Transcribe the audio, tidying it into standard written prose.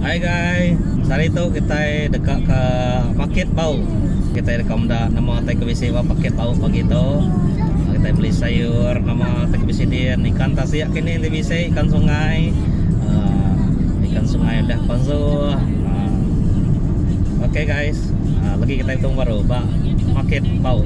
Hai guys, sehari tu kitai deka ke market bau. Kitai deka meda nama tai ke bisi ba market bau pagi tu. Kitai beli sayur nama tai ke bisi din ikan tasik kini enti bisi ikan sungai. Aaa ikan sungai udah pansuh. Aaa okay guys, lagi kitai betemu baru ba market bau.